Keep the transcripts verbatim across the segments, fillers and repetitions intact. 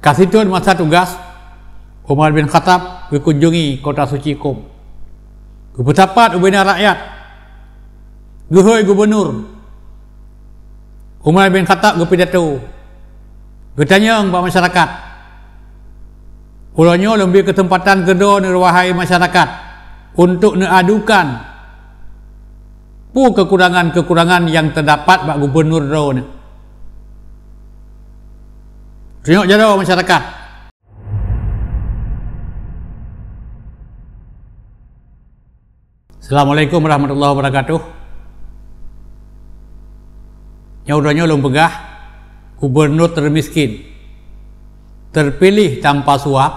Ka sithon masa tugas, Umar bin Khattab geukunjungi kota suci Qom. Geupeusapat ubena rakyat, geuhôi gubunur. Umar bin Khattab geupidato, geutanyong bak masyarakat, "Uroe nyoe lôn bri keuseumpatan keudroe neuh, wahai masyarakat, untuk neuadukan peue keukurangan-keukurangan nyang teudapat bak gubunur droeneuh. Tunyok jaroe masyarakat." Assalamualaikum warahmatullahi wabarakatuh. Nyoe uroe nyoe lôn peugah, gubunur termiskin, terpilih tanpa suap,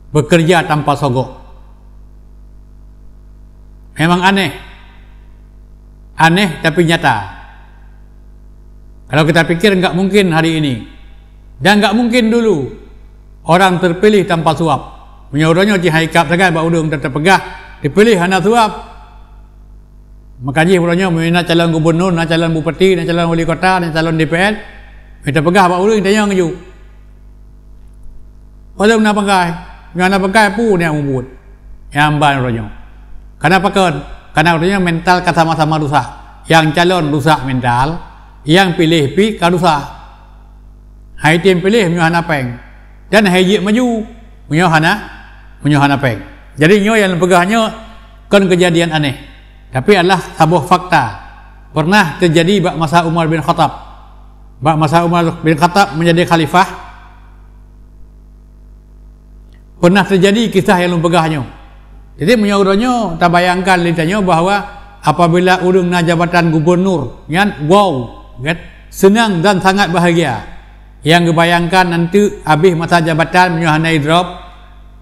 bekerja tanpa sogok. Memang aneh. Aneh tapi nyata. Kalau kita pikir, enggak mungkin hari ini. Dan enggak mungkin dulu orang terpilih tanpa suap. Meunyoe uroe nyoe cit han ikab sagai bak ureuëng teupeugah, terpilih hana suap. Maka jih uroe nyoe, meunyoe na calon gubunur, na calon bupati, na calon wali kota, na calon D P R, meunyoe teupeugah bak ureuëng, tanyong ju. Padahai na pangkai, nyang na pangkai peue nyang mubuet. Nyang ban uroe nyoe. Kenapa kon? Karena uroe nyoe mental ka sama-sama rusak. Nyang calon rusak mental, nyang piléh pih ka rusak. Hai tem piléh meunyoe hana péng. Dan hai jeuet maju meunyoe hana, meunyoe hana péng. Jadi nyoe nyang lôn peugah nyoe kon keujadian aneh. Tapi adalah saboh fakta pernah teujadi bak masa Umar bin Khattab. Bak masa Umar bin Khattab menjadi khalifah, pernah teujadi kisah nyang lôn peugah nyoe. Jadi meunyoe uroe nyoe tabayangkan lé tanyoe bahwa apabila ureuëng na jabatan gubunur, nyan wow, kan? Seunang dan sangat bahagia. Nyang geubayangkan nanti habéh masa jabatan meunyoe hana idrop,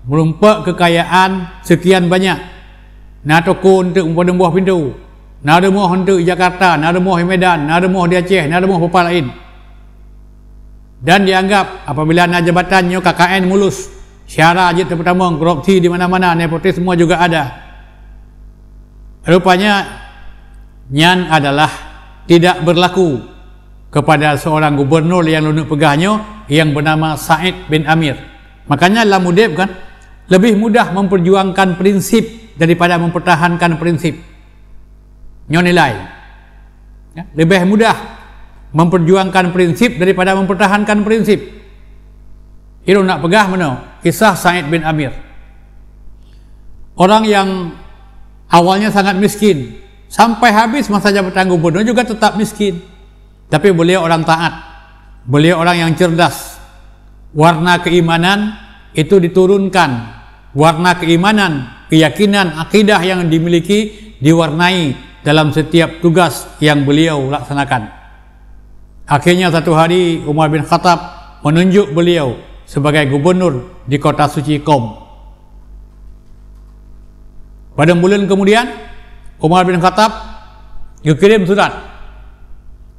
meurumpok keukayaan sekian banyak. Na toko eunteuk meupadum boh pintoe, na rumoh eunteuk di Jakarta, na rumoh di Medan, na rumoh di Aceh, na rumoh peue laén. Dan dianggap apabila na jabatan nyoe K K N mulus, syara jeuet teupeutamong, korupsi di mana-mana, nepotisme juga ada. Rupanya nyan adalah tidak berlaku kepada seorang gubernur yang lôn peugah nyoe yang bernama Said bin Amir. Makanya lam udeb kan, lebih mudah memperjuangkan prinsip daripada mempertahankan prinsip. Nyoe nilai. Ya, lebih mudah memperjuangkan prinsip daripada mempertahankan prinsip. Ilôn nak peugah meunoe, kisah Said bin Amir. Orang yang awalnya sangat miskin, sampai habis masa jabatan gubernur juga tetap miskin. Tapi beliau orang taat. Beliau orang yang cerdas. Warna keimanan itu diturunkan. Warna keimanan, keyakinan, akidah yang dimiliki diwarnai dalam setiap tugas yang beliau laksanakan. Akhirnya satu hari Umar bin Khattab menunjuk beliau sebagai gubernur di kota suci Qom. Padum buleuen kemudian, Umar bin Khattab geukirém surat,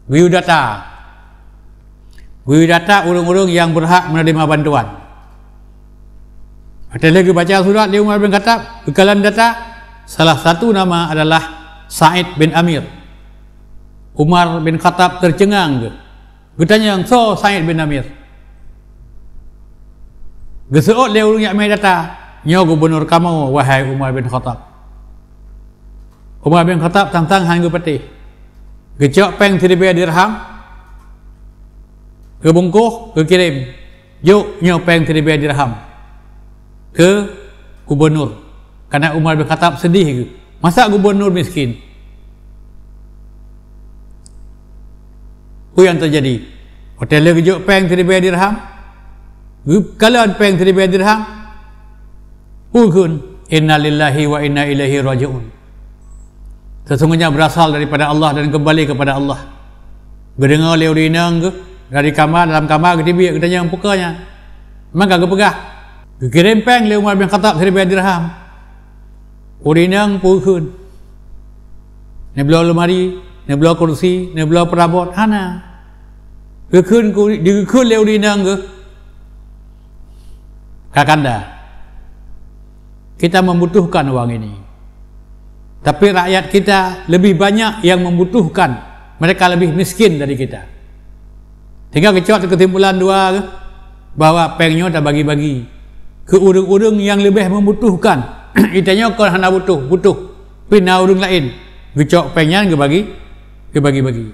geuyue data. Geuyue data ureuëng-ureuëng nyang beurhak meuneurimong bantuan. Watée lheueh geubaca surat lé Umar bin Khattab, geukalon data, salah satu nama adalah Said bin Amir. Umar bin Khattab teuceungang geuh. Geutanyong, "Soe Said bin Amir?" Geuseuôt lé ureuëng nyang mé data, "Nyoe gubunur kamoe, wahai Umar bin Khattab." Umar bin Khattab sang-sang han geupatéh. Geucok péng siribée dirham, geubungkôh, geukirém. "Jok nyoe péng siribée dirham keu gubunur." Karena Umar bin Khattab seudeh geuh. Masa gubunur miskin? Peue nyang teujadi? Watée lheueh geujok péng siribée dirham, geukalon péng siribée dirham, peue kheun, "Innalillahi wa inna ilaihi raji'un." Sesungguhnya berasal daripada Allah dan kembali kepada Allah. Geudeungoe lé ureuëng inong geuh dari kama, dalam kama geutibiek, geutanyong, "Peue keuh nyan?" Maka geupeugah, geukirém péng lé Umar bin Khattab siribée dirham. Ureuëng inong peue kheun? Neubloe leumari, neubloe kursi, neubloe peurabot? Hana. Geukheun ku-, digeukheun lé ureuëng inong geuh, "Kakanda, kita membutuhkan uang ini. Tapi rakyat kita lebih banyak yang membutuhkan, mereka lebih miskin dari kita. Sehingga geucok keusimpulan dua, bahwa péng nyoe tabagi-bagi keu ureuëng-ureuëng nyang leubeh membutuhkan. Geutanyoe kon hana butuh, butuh, pi na ureuëng laén. Geucok péng nyan geubagi, geubagi-bagi.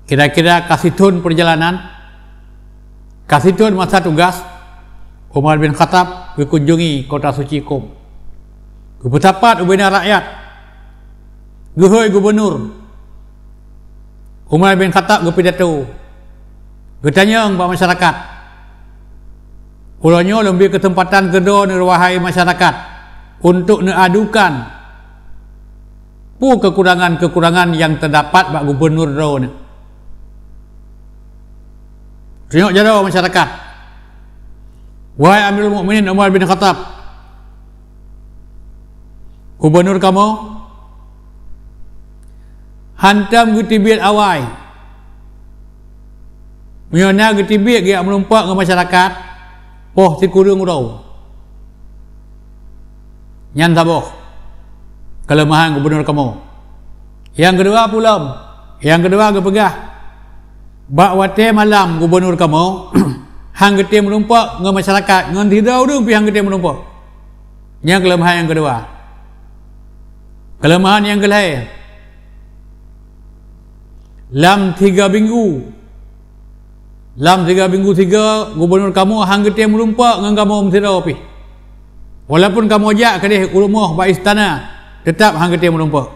Kira-kira ka sithon peurjalanan, ka sithon masa tugas, Umar bin Khattab geukunjungi kota suci Qom. Geupeusapat ubena rakyat, geuhôi gubunur. Umar bin Khattab geupidato, geutanyong bak masyarakat, "Uroe nyoe lôn bri keuseumpatan keudroe neuh, wahai masyarakat, untuk neuadukan peue keukurangan-keukurangan nyang teudapat bak gubunur droeneuh." Tanyong jaroe masyarakat, "Wahai Amirul Mukminin Umar bin Khattab, gubunur kamoe hantom geuteubiet awai. Meunyoe na geuteubiet geujak meurumpok ngon masyarakat, poh sikureueng uroe." Nyan saboh keuleumahan gubunur kamoe. Nyang keudua pulom, nyang keudua geupeugah, bak watée malam gubunur kamoe han geutem meurumpok ngon masyarakat, ngon sidroe ureuëng pih han geutem meurumpok. Nyan keuleumahan nyang keudua. Keuleumahan nyang keulhée, lam tiga minggu, lam tiga minggu sigoe gubunur kamoe han geutem meurumpok ngon kamoe meusidroe pih. Walaupun kamoe jak keudeh u rumoh bak istana, teutab han geutem meurumpok.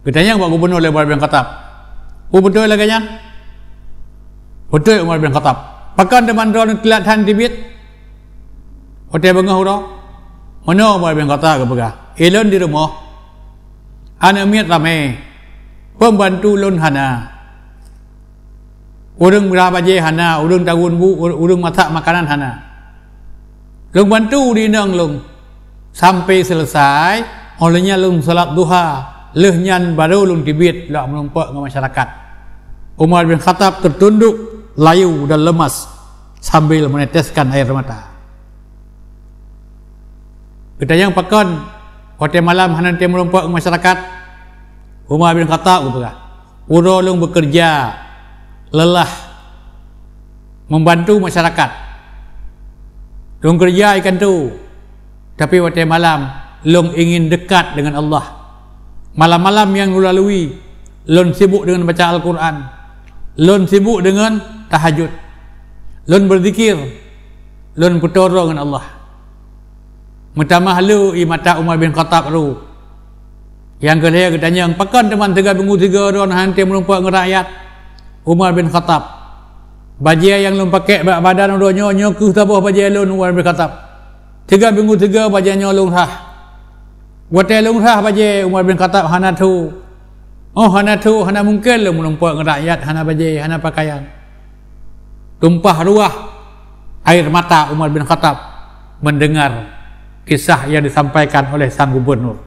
Geutanyong bak gubunur lé Umar bin Khattab, "Peue beutôi lagée nyan?" Beutôi Umar bin Khattab. "Pakon teuma droeneuh teulat that teubiet watée beungoh uroe?" "Meunoe," Umar bin Khattab geupeugah, "Ulôn di rumoh, aneuëk miet ramé, peumbantu lôn hana. Ureuëng meurah bajée hana, ureuëng tawön bu, ureuëng masak makanan hana. Lôn bantu di inong lôn sampai selesai, óh lheueh nyan lôn salat duha, lheueh nyan barô lôn teubiet lom meurumpok ngon masyarakat." Umar bin Khattab teutundok layu dan lemas sambil meneteskan air mata. Geutanyong pakon watée malam hana tém meurumpok ngon masyarakat, Umar bin Khattab geupeugah, "Uroe lôn beukeureuja leulah membantu masyarakat. Lôn keureuja ikanto, tapi watée malam lôn ingin dekat dengan Allah. Malam-malam nyang lôn lalui, lôn sibuk deungon baca Al-Qur'an, lôn sibuk deungon tahajud, lôn beuzikir, lôn peutoro ngon Allah." Meutamah le ie mata Umar bin Khattab ru. Nyang keulhée geutanyong, "Pakon teuma teuga bingu sigoe droeneuh han tém meurumpok ngon rakyat?" Umar bin Khattab, "Bajée nyang lôn pakék bak badan uroe nyoe, nyoe kheueh saboh bajée lôn, Umar bin Khattab. Teuga bingu sigoe bajée nyoe lôn rhah. Watée lôn rhah bajée, Umar bin Khattab, hana tho. Oh, hana tho, hana mungken lôn meurumpok ngon rakyat, hana bajée, hana pakaian." Tumpah ruah air mata Umar bin Khattab mendengar kisah yang disampaikan oleh sang gubernur.